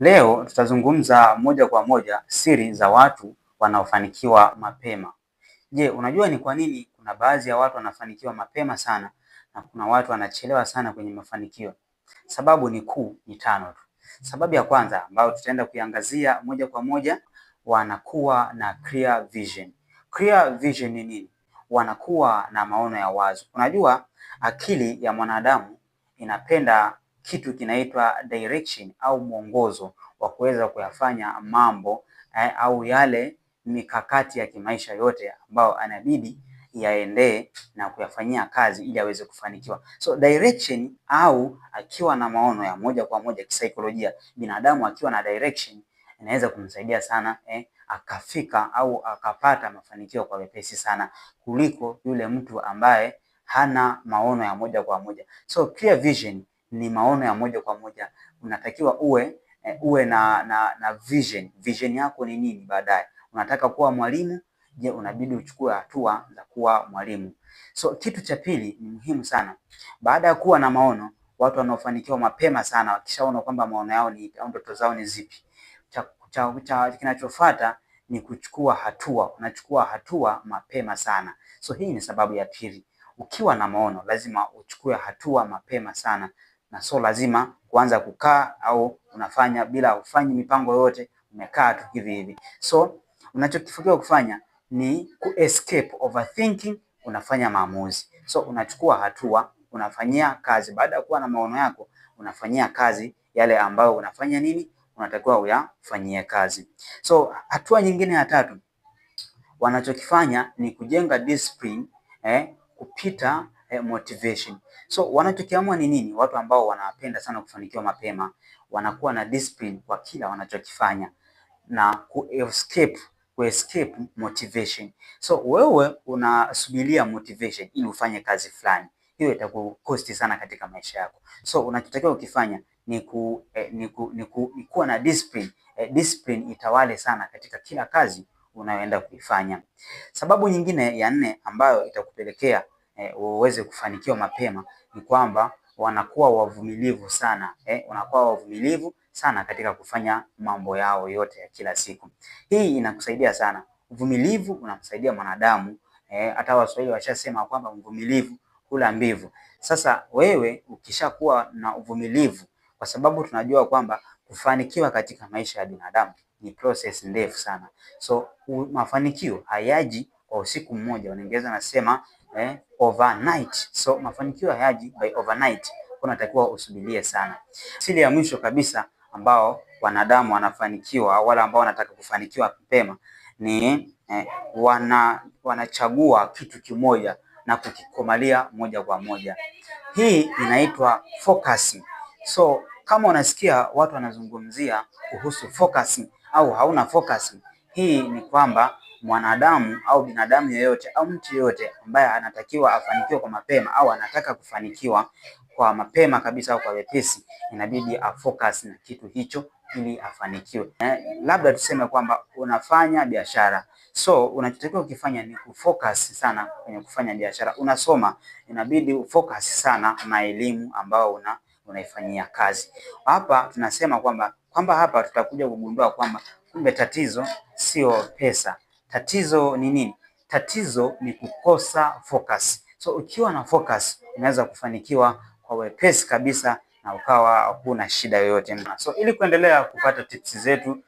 Leo tutazungumza moja kwa moja siri za watu wanaofanikiwa mapema. Je, unajua ni kwa nini kuna baadhi ya watu wanafanikiwa mapema sana na kuna watu wanachelewa sana kwenye mafanikio? Sababu ni kuu ni tano tu. Sababu ya kwanza ambayo tutaenda kuiangazia moja kwa moja, wanakuwa na clear vision. Clear vision ni nini? Wanakuwa na maono ya wazi. Unajua akili ya mwanadamu inapenda kitu kinaitwa direction au mwongozo wa kuweza kuyafanya mambo au yale mikakati ya kimaisha yote ambayo anabidi yaendee na kuyafanyia kazi ili aweze kufanikiwa. So direction au akiwa na maono ya moja kwa moja kisaikolojia, binadamu akiwa na direction inaweza kumsaidia sana akafika au akapata mafanikio kwa wepesi sana kuliko yule mtu ambaye hana maono ya moja kwa moja. So clear vision ni maono ya moja kwa moja. Unatakiwa uwe na vision. Vision yako ni nini baadaye? Unataka kuwa mwalimu? Je, unabidi uchukue hatua za kuwa mwalimu. So kitu cha pili ni muhimu sana. Baada ya kuwa na maono, watu wanaofanikiwa mapema sana wakishaona kwamba maono yao ni au ndoto zao ni zipi, kinachofuata ni kuchukua hatua. Unachukua hatua mapema sana. So hii ni sababu ya pili. Ukiwa na maono lazima uchukue hatua mapema sana, na so lazima kuanza kukaa au unafanya bila ufanyi mipango yoyote, umekaa tu hivi hivi. So unachokifikiria kufanya ni ku escape overthinking, unafanya maamuzi. So unachukua hatua, unafanyia kazi. Baada ya kuwa na maono yako, unafanyia kazi yale ambayo unafanya nini, unatakiwa uyafanyie kazi. So hatua nyingine ya tatu wanachokifanya ni kujenga discipline kupita motivation. So wanachokiamua ni nini? Watu ambao wanapenda sana kufanikiwa mapema wanakuwa na discipline kwa kila wanachokifanya na ku escape motivation. So wewe unasubiria motivation ili ufanye kazi fulani, hiyo itakucost sana katika maisha yako. So unachotakiwa ukifanya ni kuwa na discipline. Discipline itawale sana katika kila kazi unayoenda kuifanya. Sababu nyingine ya nne ambayo itakupelekea uweze kufanikiwa mapema ni kwamba wanakuwa wavumilivu sana, wanakuwa wavumilivu sana katika kufanya mambo yao yote ya kila siku. Hii inakusaidia sana. Uvumilivu unamsaidia mwanadamu, hata Waswahili washasema kwamba mvumilivu hula mbivu. Sasa wewe ukishakuwa na uvumilivu, kwa sababu tunajua kwamba kufanikiwa katika maisha ya binadamu ni process ndefu sana. So mafanikio hayaji kwa usiku mmoja, Waingereza wanasema overnight. So mafanikio hayaji by overnight, unatakiwa usubirie sana. Siri ya mwisho kabisa ambao wanadamu wanafanikiwa au wale ambao wanataka kufanikiwa mapema ni wanachagua kitu kimoja na kukikomalia moja kwa moja. Hii inaitwa focusing. So kama unasikia watu wanazungumzia kuhusu focusing au hauna focusing, hii ni kwamba mwanadamu au binadamu yeyote au mtu yeyote ambaye anatakiwa afanikiwe kwa mapema au anataka kufanikiwa kwa mapema kabisa au kwa wepesi, inabidi afocus na kitu hicho ili afanikiwe. Labda tuseme kwamba unafanya biashara, so unachotakiwa kukifanya ni kufocus sana kwenye kufanya biashara. Unasoma, inabidi ufocus sana na elimu ambayo unaifanyia kazi. Hapa tunasema kwamba hapa tutakuja kugundua kwamba kumbe tatizo sio pesa. Tatizo ni nini? Tatizo ni kukosa focus. So ukiwa na focus unaweza kufanikiwa kwa wepesi kabisa na ukawa huna shida yoyote. So ili kuendelea kupata tips zetu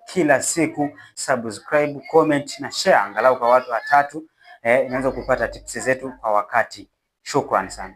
kila siku, subscribe, comment na share angalau kwa watu watatu, unaweza kupata tips zetu kwa wakati. Shukrani sana.